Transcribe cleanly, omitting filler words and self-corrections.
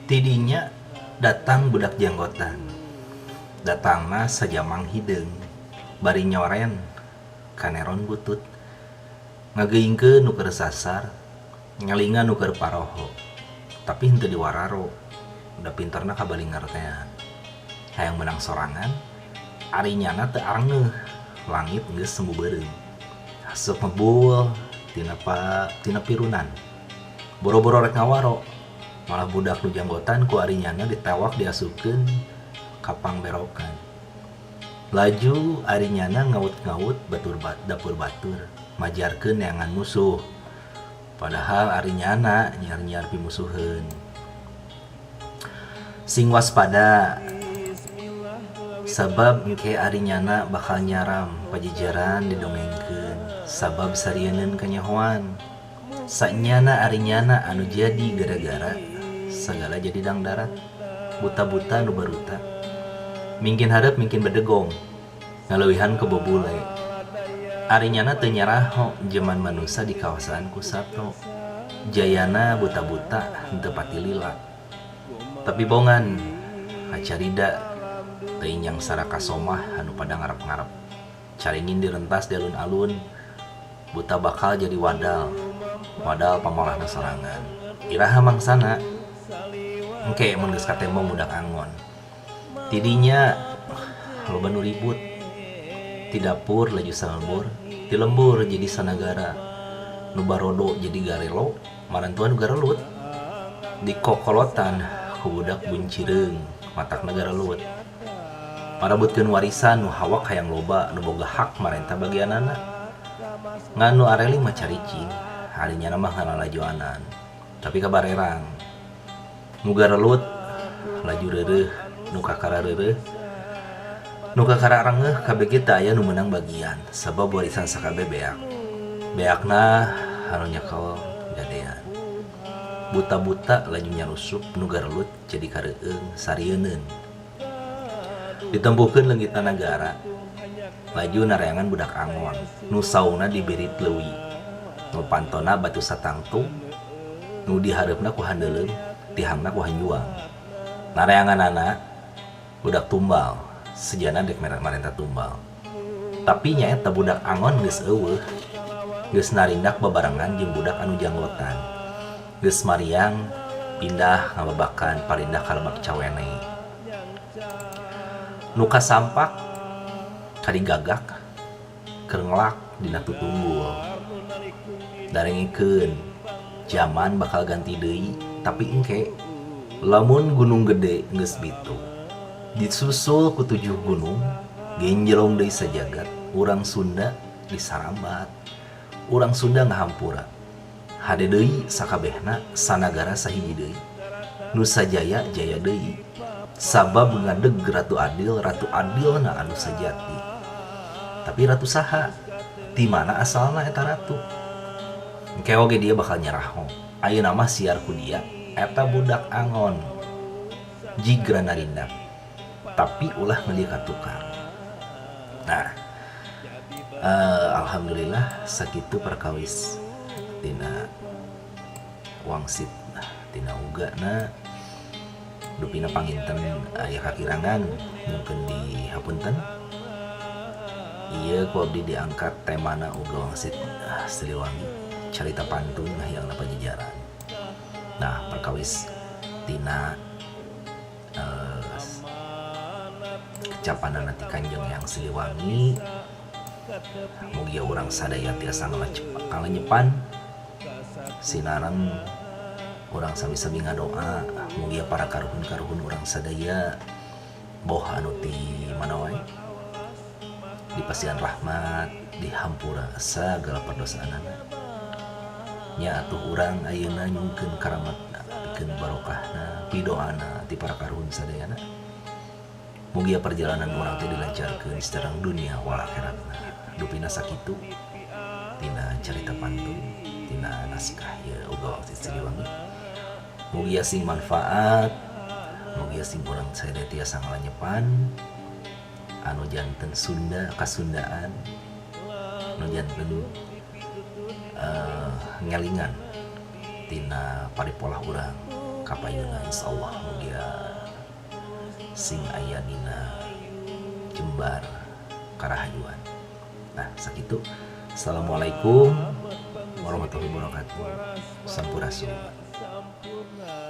Tidinya datang budak janggotan. Datangna sajamang hideung bari nyoren kaneron butut. Ngageuingkeun nu keur sasar, ngelingan nu keur paroho. Tapi henteu diwararo, da pinterna kabali ngartean. Hayang menang sorangan, ari nyana teu arengeuh, langit geus sembu beureum. Haseup ngebul tina pa tina pirunan. Boro-boro rek ngawaro, malah budak nu janggotan ku ari nyana ditewak diasupkeun ka pangberokan. Laju ari nyana ngaut-ngaut batur bat, dapur batur, majarkeun neangan musuh. Padahal ari nyana nyiar-nyiar pimusuheun. Sing waspada, sabab engke ari nyana bakal nyaram pajajaran didongengkeun sabab sarieun kanyahoan. Sanyana ari nyana anu jadi gara-gara sagala jadi dangdarat, buta-buta nu baruta. Mingkin hareup mingkin bedegong, ngaleuwihan kebo bule. Ari nyana teu nyaraho jeman manusa dikawasaan ku sato. Jayana buta-buta henteu pati lila. Tapi bongan kacarida teu inyang saraka somah anu pada ngarep-ngarep. Caringin direntas di alun-alun, buta bakal jadi wadal. Wadal pamolahna sorangan. Iraha mangsana? Engke mun geus katembong budak angon. Tidinya loba nu ribut. Ti dapur laju salembur, ti lembur jadi sanagara. Nu barodo jadi garelo, marantuan nu garelut. Dikokolotan ku budak buncireung, matakna garelut. Parebutkeun warisan nu hawak hayang loba nu boga hak marenta bagianana. Ngan nu areling mah caricing, ari nyana mah ngalalajoanan. Tapi kabarerang. Nu garelut laju reureuh, nu kakara reureuh, nu kakara rengeuh kabeh teu aya nu meunang bagian sabab warisan sakabeh beak. Beakna anu nyekel gadean. Buta-buta laju nyarusup nu garelut jadi kareueung sarieun. Ditempuhkeun leungitna nagara, laju nareangan budak angon, nu saungna di birit leuwi. Nu pantona batu satangtung, nu dihareupna ku handeuleum, tihangna ku hanjuang. Nareanganana budak tumbal, sejana dek marenta tumbal. Tapi nyaeta budak angon geus euweuh, geus narindak babarengan jeung budak anu janggotan. Geus mariang pindah ngababakan parindah ka Lebak Cawene. Nu kasampak kadigagak keur ngelak dina tutunggul. Darengekeun jaman bakal ganti deui, tapi engke lamun Gunung Gede geus bitu disusul ku 7 gunung genjerong deui sajagat, urang Sunda disarambat, urang Sunda ngahampura. Hade deui sakabehna sanagara sahiji deui, nu sajaya jaya deui, sabab ngadeg Ratu Adil, Ratu Adilna anu sajati. Tapi ratu saha, ti mana asalna eta ratu? Engke oge dia bakal nyaraho. Ayeuna mah siar ku dia eta budak angon jigra narindak, tapi ulah meuli ka tukang. Nah, alhamdulillah sakitu perkawis tina wangsit tina ugana. Dupina panginten aya kakirangan mungkin dihapunten. Ieu ku abdi diangkat temana uga wangsit Siliwangi, carita pantun yang pajajaran. Nah, perkawis tina kecapanan ti Kanjeng Eyang Siliwangi, mugia urang sadaya tiasa ngalenyepan sinareng urang sami-sami ngadoa mugia para karuhun-karuhun urang sadaya boh anu ti mana wae dipasihan rahmat, dihampura sagala perdosaanana. Nya atuh urang ayeuna nyungkeun karamatna pikeun barokahna pidoana ti para karuhun sadayana. Mugia perjalanan urang teh dilancarkeun secara dunia wal akhiratna. Dupina sakitu tina carita pantun tina naskah ya uga wangsit Siliwangi. Mugia sing manfaat, mugia sing urang sadaya tiasa ngalenyepan anu janten Sunda kasundaan, anu janten ngelingan tina paripolah urang Kapayuna insyaallah mugia sing aya dina jembar karahajuan. Nah, sakitu. Assalamualaikum warahmatullahi wabarakatuh. Sampurasun. Sampurna.